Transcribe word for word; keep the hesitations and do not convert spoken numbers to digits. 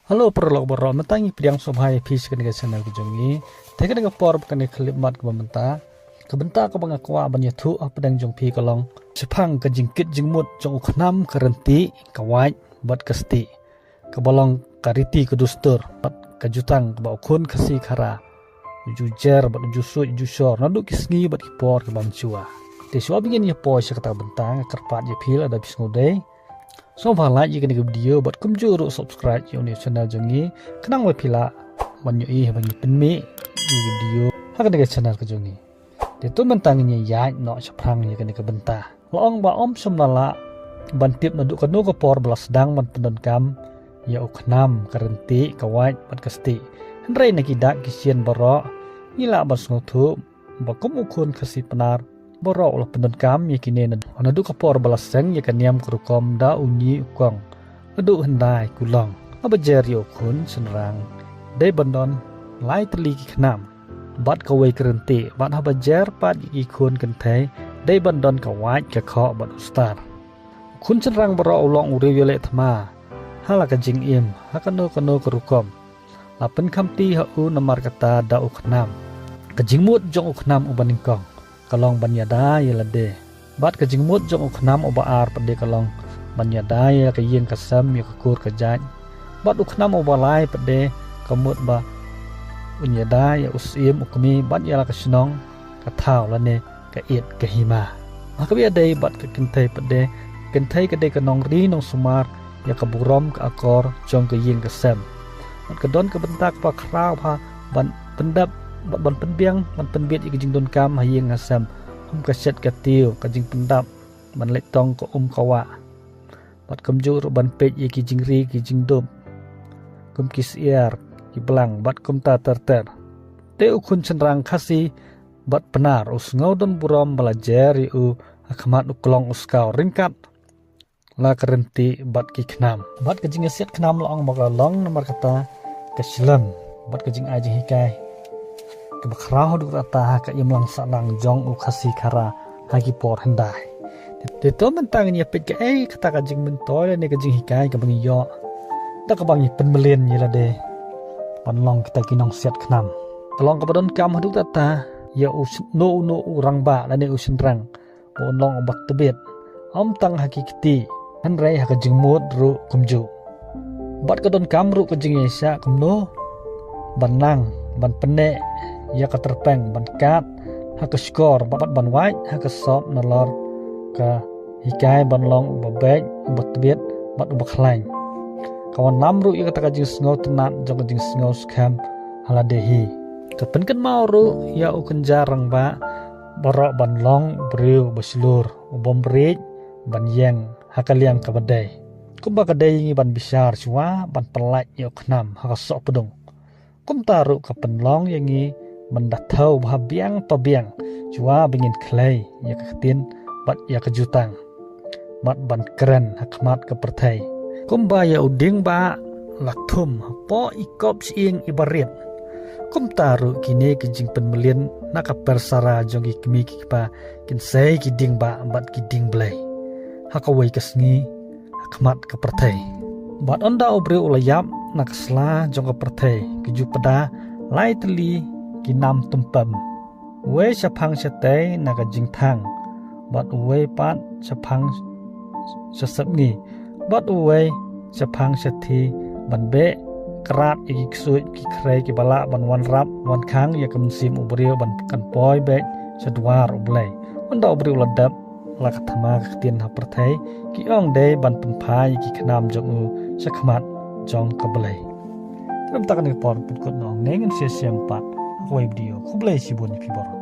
Hello paralok baroh, mynta ngi pdiang sngewbha ïa phi sha kane ka channel ka jong ngi. Te kane ka por ba kane ka khyllipmat kaba mynta, ka bynta kaba nga kwah ban ïathuh hapdeng jong phi ka long shaphang ka jingkit jingmut jong u khnam, ka ryntieh, ka wait bad ka stieh, kaba long ka riti ka dustur bad ka jutang kaba u khun Khasi Khara u ju jer bad u ju suid u ju shor naduh ki sngi bad ki por kiba mynshuwa. Te shuwa ba ngin ïa poi sha kata ka bynta, nga kyrpad ïa phi lada phi sngewdei, sngewbha like ïa kane ka video bad kumjuh ruh subscribe ïa une u channel jong ngi, khnang ba phi lah ban ïohi haba ngi pynmih ïa ki video ha kane ka channel ka jong ngi. Te to mynta ngin ïa ïaid noh shaphrang ïa kane ka bynta. La ong ba ym shym la lah ban tip naduh kano ka por ba la sdang ban pyndonkam ïa u khnam, ka ryntieh, ka wait bad ka stieh. Hynrei na ki dak ki sien baroh ngi lah ban sngewthuh ba kum u khun Khasi Pnar baroh u la pyndonkam ïa kine na, naduh ka por ba la seng ïa ka niam ka rukom da u ñi u kong, naduh hyndai kulong. Haba jer ïa u khun shynrang dei ban don lai tylli ki khnam bad kawei ka ryntieh, bad haba jer pat ïa ki khun kynthei dei ban don ka wait, ka khoh bad u star. U khun shynrang baroh u long u riew ïaleh thma ha la ka jingim, ha kano kano ka rukom. La pynkhamti ha u namar kata da u khnam. Ka jingmut jong u khnam uba nyngkong ka long ban ïada ïa lade, bad ka jingmut jong u khnam uba ar pat de ka long ban ïada ïa ka ïing ka sem, ïa ka kur ka jait. Bad u khnam uba lai pat de ka mut ba un ïada ïa u syiem u kmie bad ïa la ka shnong ka thaw lane ka ïit ka hima. Ha kaba ïadei bad ka kynthei pat de, kynthei ka dei ka nongri nongsumar ïa ka burom ka akor jong ka ïing ka sem. Bad ka don ka bynta kaba khraw bha ban pyndep bad ban pynbiang ban pynbiet ïa ka jingdonkam ha ïing ha sem, kum ka shet ka tiew, ka jingpyndap, ban leit tong ka um ka wah, bad kumjuh ruh ban peit ïa ki jingri ki jingdup kum ki syiar, ki blang bad kumta ter ter. Te u khun shynrang Khasi bad Pnar u sngew don burom ba la jer ïa u ha khmat u klong u skaw ryngkat la ka ryntieh bad ki khnam. Bad ka jingïasiat khnam la ong ba ka long namar kata ka shlem bad ka jingai jinghikai kaba khraw haduh katta ha ka imlang sahlang jong u Khasi Khara ha ki por hyndai. Te to mynta ngin ïa peit kaei kata ka jingmyntoi lane ka jinghikai kaba ngi ïoh da kaba ngi pynmlien ïa lade ban long kita ki nongsiat khnam. Ka long kaba donkam haduh katta ïa u syn-, uno uno u rangbah lane u shynrang ba un long uba tbit, ym tang ha ki kti hynrei ha ka jingmut ruh kumjuh. Bad ka donkam ruh ka jingïaishah kumno ban nang ban pynneh ïa ka tyrpeng, ban kad ha ka shkor bad ban wait ha ka sop nalor ka hikai ban long uba beit, uba tbit bad uba khlaiñ. Ka wanlam ruh ïa kata ka jingsngew tynnat jong ka jingsngew skhem ha lade hi. Ka pynkynmaw ruh ïa u kynja rangbah baroh ban long u briew uba shlur, ubym riej ban ïeng ha ka liang kaba dei. Kumba ka dei ïa ngi ban bishar shuwa ban pyllait ïa u khnam ha ka sohpdung, kumta ruh ka pynlong ïa ngi ban da thew bha biang pa biang shuwa ba ngin khlei ïa ka ktien bad ïa ka jutang bad ban kren ha khmat ka pyrthei. Kumba ïa u dieng ba la thum hapoh i kop shyieng iba rit, kumta ruh kine ki jingpynmlien na ka persara jong ki kmie ki kpa kin sei ki dieng ba bad ki dieng blei ha kawei ka sngi ha khmat ka pyrthei. Bad ynda u briew u la ïap na ka sla jong ka pyrthei, ki ju pda lai tylli ki nam tympem. Uwei shaphang shatei na ka jingthang, bad uwei pat shaphang sha sepngi, bad uwei shaphang shathie, ban beh krat ïa ki ksuid ki khrei kiba lah ban wanrap wankhang ïa ka mynsiem u briew ban kan poi beit sha dwar U Blei. Ynda u briew u la dep la ka thma ka ktien ha pyrthei, ki ong dei ban pynphai ïa ki khnam jong u sha khmat jong ka Blei. Te mynta kane ka por pynkut nong ne ngin sa ïashem pat ha kawei video. Khublei shibun ïa phi baroh.